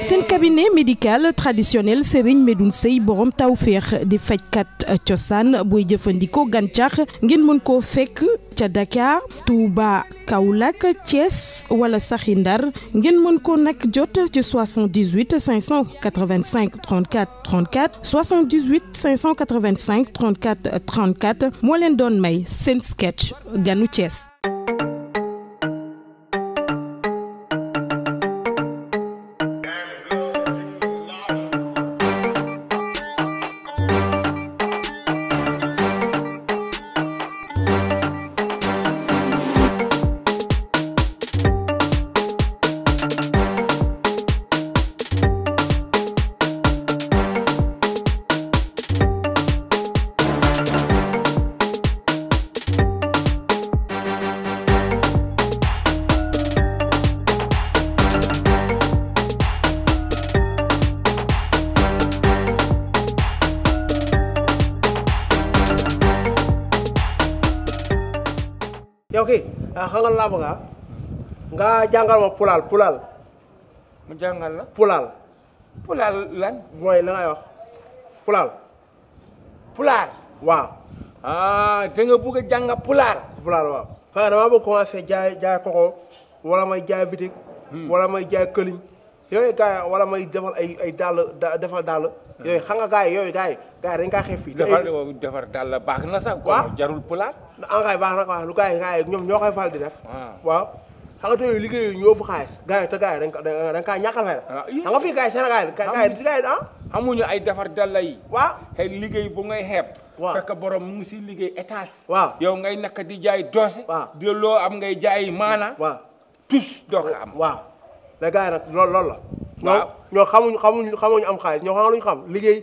seen cabinet médical traditionnel Serigne Medoune Sey borom tawféex di fajkat cosaan booy jëfandikoo gàncax ngeen mën koo fekk ca Dakar Touba Kaolack Thiès wala saxi Ndar ngeen mën ko nag jot ci 78 585 34 34 78 585 34 34 moo leen doon may seen sketch ganu Thiès. Oke, xangal laa bëgg nga jàngal ma pulaal mu jàngal la pulaal lan mooy la ngay wax pulaal waaw da nga bëgg a jàng pulaal waaw xanaa dama bëgg commencé jaay koko wala may jaay bitik wala may jaay këliñ yooyu gars yi wala may defal ay defal dàll yooyu xam nga gars yi dañ kaa xeef fii defar dàll baax na sax kon jarul pulaal engrais baax na quoi lu gars yi ñoom ñoo koy fal di def waaw xam nga tey liggéey ñoo fu xaalis gars yi te gars yi dañ kaa ñàkkal fay xam nga fii gars yi Sénégal gars yi amuñu ay defar dàll yi waaw xëy liggéey bu ngay xeeb waaw fekk borom mu ngi si liggéey étage waaw yow ngay nekk di jaay doose di loo am ngay jaay maana waaw tous doo ko am waaw les gars yi nag loolu la ñoo xamuñu am xaalis ñoo xam luñu xam liggéey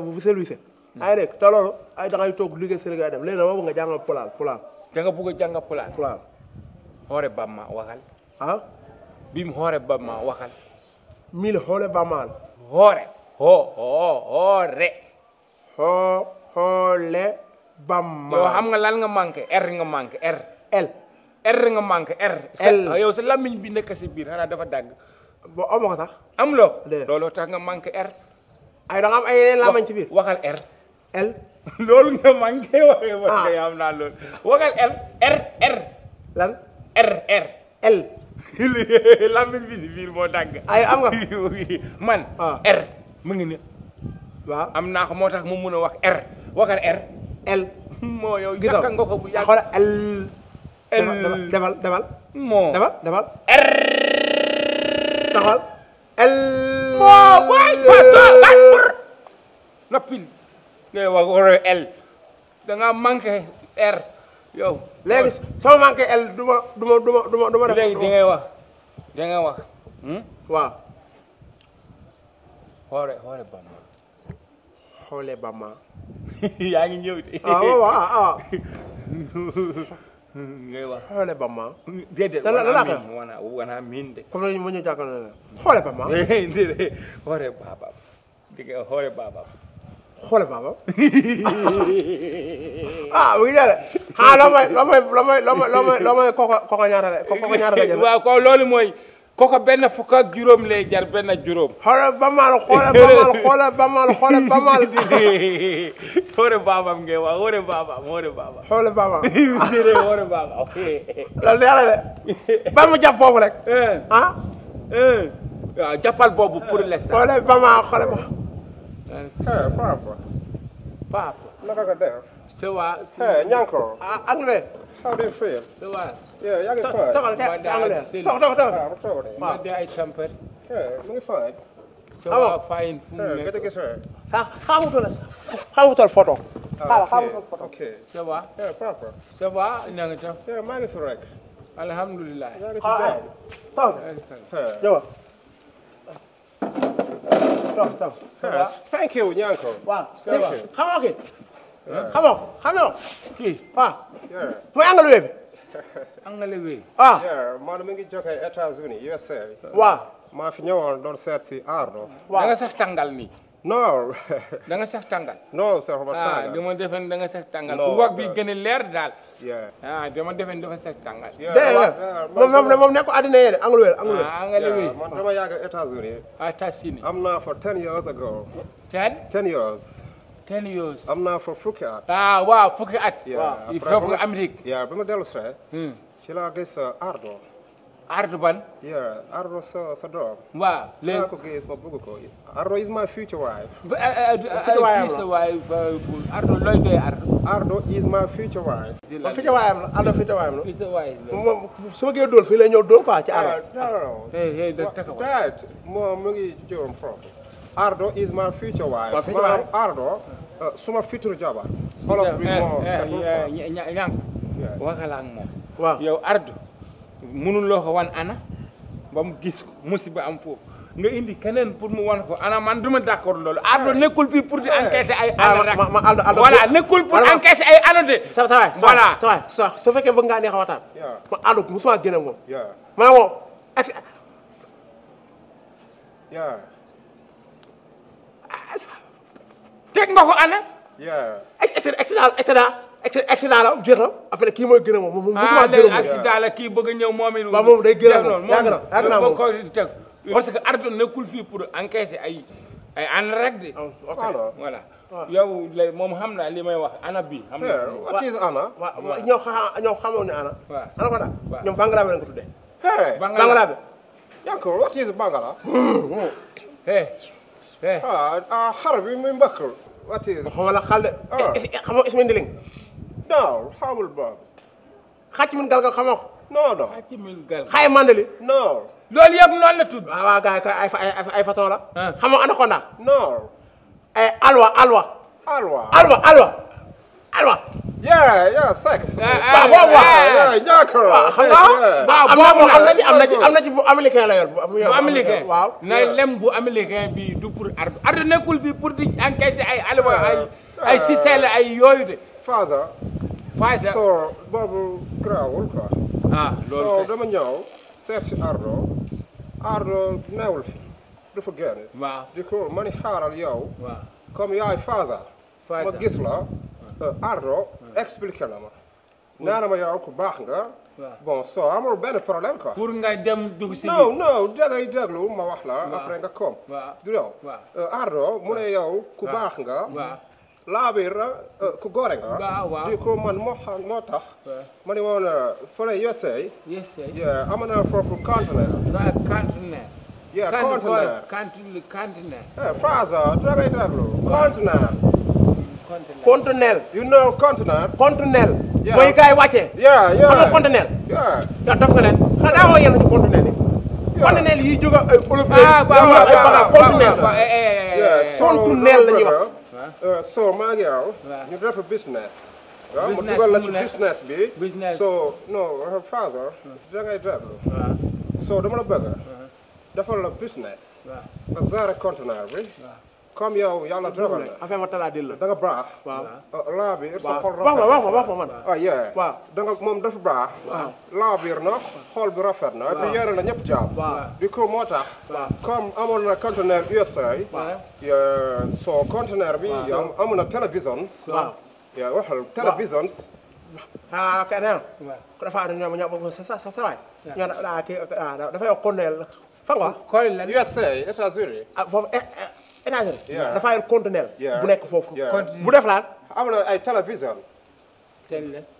bu service ay rek te loolu ay da ngay toog liggéey Sénégal dem léegi nag ma bëgg nga jàngal pulaal da nga bëgg a jàng pulaal hoore bamma waxal bim hoore bamma waxal mille hoore bamma hoore bamma yow xam nga lan nga manqué r nga manqué r nga manqué yow sa lamiñ bi nekk si biir xanaa dafa dagg bo amoo ko sax am loo looloo tax nga manqué r ay da nga am ay yeneen lamañ ci biir waxal r loolu nga manqué waxee am naa loolu waxal r lan r lamiñ bi si biir moo dagg ay am nga man r mu ngi ni waaw am naa ko moo tax mu mun a wax r waxal r moo yow gis nga ko bu yàgg defal moo defal r taxal moo waay noppil ngay wax wara da nga manqué r yow léegi soo manqué duma def léegi da ngay wax waaw xoole bama yaa ngi ñëw de waaw ngay wax xoole bama déedéet wana miin de comme mu ñu jàkkaar na xoole bama déedéet xoole baabam di nga xoole baabam mu ngi jële loo may koko ñaata la jël waaw ko loolu mooy koko benn fukk ak juróom lay jar benn juróom xoole bamal xoole baabam ngay wax xoole baabam xoole baabam loolu yàlla de ba mu jàpp foofu rek waaw jàppal boobu pour l'instant xoole bama xoole ba Papa. Naka nga def? Ça va. Nyanko. Anglais. How do you feel? Ça va. Yeah, yaa ngi fine. Togal. Ma de ay tampet. Yeah, mu ngi fine. Ça va fine fu mu nekk. Gëtë gis xamutal photo. Okay. Ça va. Yeah, papa. Ça va na nga def. Yeah, maa ngi fi rek. Alhamdulillah. Yaa ngi ci jàmm. Jawa. Thank you, Nyanko. Waaw. Ça va. Xamoo ki? Xamoo. Kii. Waaw. Yeah. Mooy anglais bi. Angale wi. Yeah, man mi ngi jógee États-Unis, USA. Waaw. maa fi ñëwoon doon seet si Ardo. Da nga sax tàngal nii. No. da nga sax tàngal. No, sax ma tàngal. dama defen da nga sax tàngal. No, pour wax bi gën a leer daal. Yeah. dama defen dafa sax tàngal. moom nekk àddina yee de anglo angale wi. Man dama yàgg États-Unis. États-Unis. I'm now for 10 years ago. 10 years. 10 years. I'm now for fukki at. waaw fukki at. Yeah. il faut que Amérique. Yeah, ba ma dellu si ci laa gis Ardo. Ardo ban. Yeah, Ardo sa doom. waaw léegi laa ko gis ma bëgg ko. Ardo is my future wife. Ardo looy doy Ardo. Ardo is my future wife. ma future waayam la Ardo future waayam la. future wife la. moom su ma gee dóor fii lay ñëw dóor quoi ci Ardo. No. hey da taxaw. That moom mu ngi juróom foofu. Ardo is my future wife. My future wife. Ardo suma future jabar. Olof bi moo setul quoi. ñang waxala ak moom. waaw yow Ardo mënuloo ko wan ana ba mu gis musiba am foofu nga indi keneen pour mu wan ko ana man duma d'accord loolu Ardo nekkul fii pour di encaisser ay ana rek Ardo voilà nekkul pour encaisser ay ana de sa waay voilà sa waay su fekkee bëgg ngaa neex a waxtaan ma Ardo musuma génn ak moom maa woo teg nga ko ana accident la jeex na après kii mooy gën a moom musuma gën a moom accident la kii bëgg a ñëw moom it waaw moom day gën a moom yàgg na moom ko teg parce que Ardo nekkul fii pour encaisser ay ana rek de voilà yow moom xam naa li may wax ana bi xam naa what is ana ñoo xamoon ne ana ana ko daal ñoom Bangala bi lañ ko tuddee Bangala bi Yanko what is Bangala xar bi muy mbakk what is xamal la xal de xamoo ismi ndiling non xamul boobu xàcc min galgal xamoo ko non ci mil gal xaye mandali non loolu yëpp noonu la tudd waaw gars yi ay façon la xamoo anaconda non alwa yeah sex waaw boobu ñaakar xam nga am na ci bu américain la yor bu américain waaw na lem bu américain bi du pour Ardo nekkul fii pour di encaisser ay alwa ay sisel ay yooyu de Faza so boobu grawul quoi loolu so dama ñëw seet si Ardo newul fi dafa génn waaw di ko ma ni xaaral yow waaw comme yaay Faza ma gis la Ardo expliqué na ma nee na ma yow ku baax nga bon so amul benn problème quoi pour nga dem dugg si non dangay déglu ma wax la après nga kom du yow Ardo mu ne yow ku baax nga laabir ku gore nga di ko man moo tax ma ne woon fële USA am na foofu conteneur conteneur Faza dangay déglu conteneur you know conteneur mooy gars yi wàccee xam nga conteneur daf nga leen xanaa woo yenn ci conteneur yi conteneur yi jóge ay Europe conteneur la ñuy wax so maa ngi yow ñu def business waaw mu dugal la ci business bi so no Faza dangay déglu so dama la bëgg defal la business nga gérer conteneur bi comme yow yàlla dogal na affaire ma talaa dil la da nga baax laa biir sa xol rafet wax ma man waaw da nga moom dafa baax laa biir na xol bi rafet na et puis yore na ñëpp jaam du coup moo tax comme amoon na conteneur USA so conteneur bi amoon na télévision waxal télévision kay neen dafa ñoom sa waay dafa yow conteneur fa nga USA États-Unis foofu États-Unis dafa yor conteneur bu nekk foofu bu def laan am na ay télévision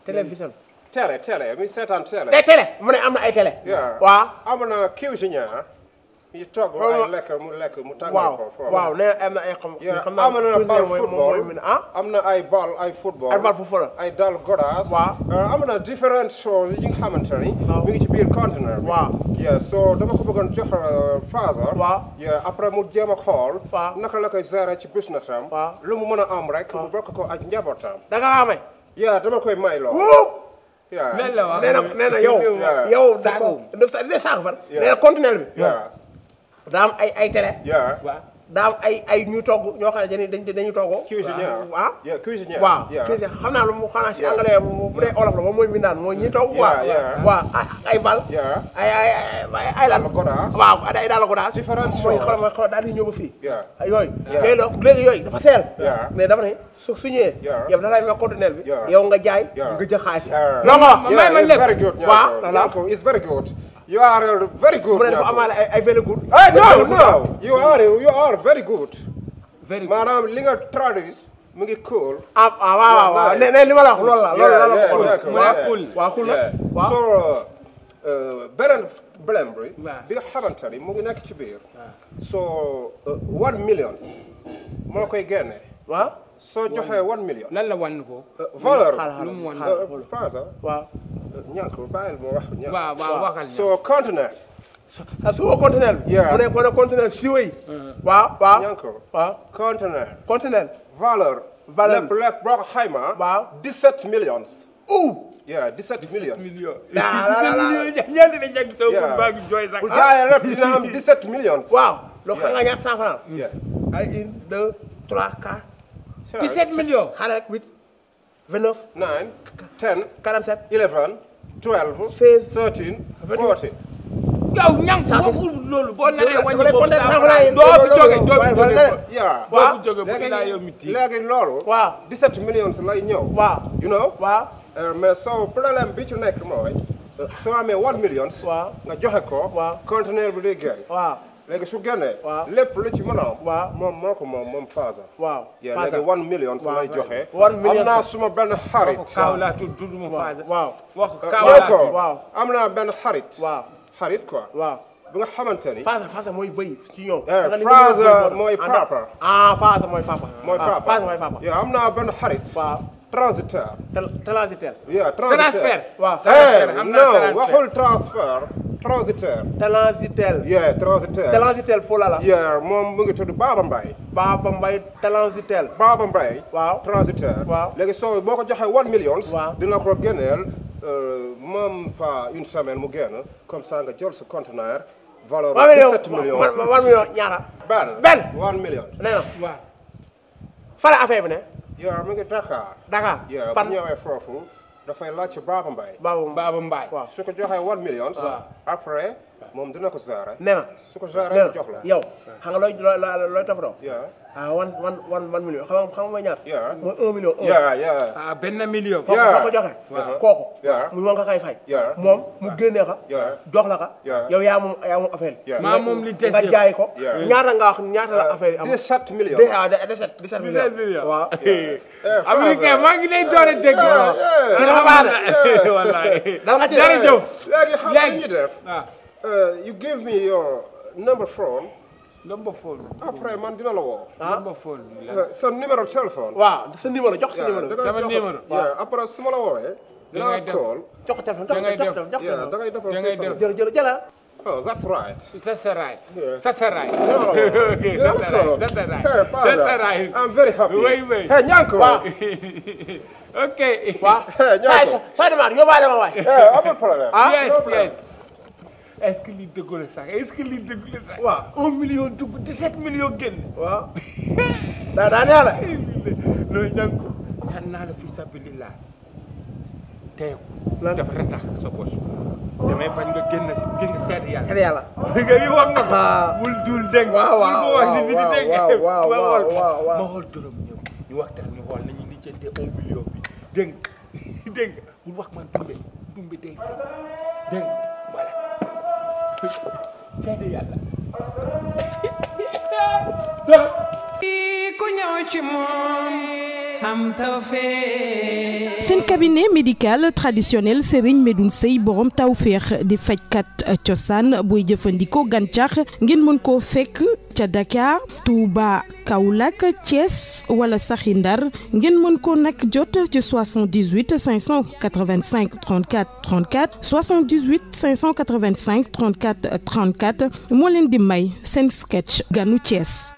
télévision télé mi seetaan télé mu ne am na ay télé waaw am na cuisinier yi togg ay lekk mu tàngal ko waaw ne am na ay xam am na bal football am na ay bal ay football ay dal godaas am na différentes choses yi nga xamante ni mi ngi ci biir conteneur bi so dama ko bëggoon jox Faza après mu jéem a xool naka la koy gérer ci business am lu mu mën a am rek mu bokk ko ak njabootam da nga amee dama koy may loo nee na yow saako fan nee na conteneur bi daa am ay télé daa am ay ñuy togg ñoo xam ne dañuy togg. cuisinier waaw cuisinier. waaw cuisinier xam naa lu mu xanaa si anglais bu dee olof la moom mooy mindaan mooy ñuy togg. waaw ay bal. ay lan. waaw ay daal godaas. différentes mooy xool daal di ñëw ba fii. yooyu. léegi yooyu dafa seel. mais dama ne su ñëwee. yow da lay may conteneur bi. yow nga jaay nga jël xaalis. non non it's very good. waaw it's very good. You are very good. mu ne dafa amaale ay very good. No. You are very good. Very good. maanaam li nga traduit mu ngi cool. waaw ne li ma la wax loolu la. waaw cool na. so beneen blème bi nga xamante ni mu ngi nekk ci biir. so 1 million moo koy génne. waaw soo joxee 1 million. lan la wan ko. valeur lu mu wan phase. waaw. ñàkk bàyyil ma wax. waaw waxal so conteneur. suba conteneur bi. mu ne ko conteneur siwo yi. waaw. ñàkk waaw conteneur. valeur lépp boo ko xayma. waaw 17 millions. 17 millions. ñeenti dañ jàng sa bu baa ngi jooy sax. bu jaayee lépp dina am 17 millions. waaw loolu xam nga ñaata 100 francs. ay 1 2 3 4. 17 millions. xale rek 8 29. 9 10 47. 11 12. 16 13 14. yow ñang waxul loolu boo naree wàññi boobu doo fi jóge doo fi jóge léegi loolu. waaw 17 millions lay ñëw. waaw you know. waaw. mais so problème bi ci nekk mooy. soo amee 1 million. waaw nga joxe ko. waaw conteneur bi day génn. waaw léegi su génnee. waaw lépp lu ci mën a am. waaw moom moo ko moom Faza. waaw léegi 1 million lay joxe. 1 million am naa suma benn xarit. kaaw laa tudd ma Faza. waaw wax kaaw laa tudd. waaw am naa benn xarit. waaw xarit quoi. waaw. bi nga xamante ni. Faza mooy vëy ci ñoom. Faza mooy papa. Faza mooy papa. Faza mooy papa. am naa benn xarit. waaw transitaire. transitaire. transfert. waaw non waxul transfert. transitaire. transitaire foo la. moom mu ngi tudd Baba Mbaye. Baba Mbaye transitaire. Baba Mbaye. waaw transitaire. waaw léegi soo boo ko joxee 1 million. waaw dina ko génneel même pas une semaine mu génn comme ça nga jël sa conteneur. valeur 17 millions 1 million ñaara. benn 1 million. nee na waaw. fa la affaire bi ne. mu ngi Dakar. Dakar fan bu ñëwee foofu dafay laajte Baba Mbaye. Baba Mbaye. waaw su ko joxee 1 million. après moom dina ko gérer. nee na su ko gérer jox la. yow xam nga looy toppatoo. 1 million xam nga mooy ñaar. mooy 1 million. benn million. foo ko joxe. kooku. mu nga koy fay. moom mu génnee ka. jox la ka. yow yaa moom affaire yi. maa moom li des nga jaay ko. ñaata nga wax ñaata la affaire yi am. 17 millions. 17 millions. waaw. américain maa ngi lay door a dégg. kii dafa baax de. wallaay. dama nga ci jërëjëf. léegi xam nga ñu def. you give me your number phone. après man dina la woo. number phone. sa numéro téléphone. waaw sa numéro jox sa numéro. sama numéro. après su ma la woowee. dina la call. jox ko téléphone da ngay def jëla. Oh, that's right. That's right. That's right. No. Okay, that's right. That's right. Hey, Father, that's right. I'm very happy. Wait. Hey, Nyanko. Okay. Hey, Nyanko. Ça demande, yo baale ma waay. Yeah, I'm a problem. Yes. Est-ce que lii dëgg la sax waaw 1 million dugg 17 millions génn. waaw. daa neex la. loolu Nyanko ñaan naa la fi sabilillah tey ko dafa retax sa bos. damay bañ nga génn si gis nga seet yàlla. seet yàlla. nga yi wax nga ko. bul dul dégg. waaw ma xool dërëm ñëw ñu waxtaan ñu xool nañu lijjante 1 million bi dégg nga bul wax man dumbe day fi dégg nga voilà seet yàlla. ku ñëw ci moom am tawfeex. seen cabinet médical traditionnel Serigne Medoune Seye borom tawfeex di fajkat cosaan booy jëfandikoo gàncax ngeen mën koo fekk ca Dakar Touba Kaolack Thiès wala saxi Ndar ngeen mën ko nag jot ci 78 585 34 34 78 585 34 34 moo leen di may seen sketch ganu Thiès.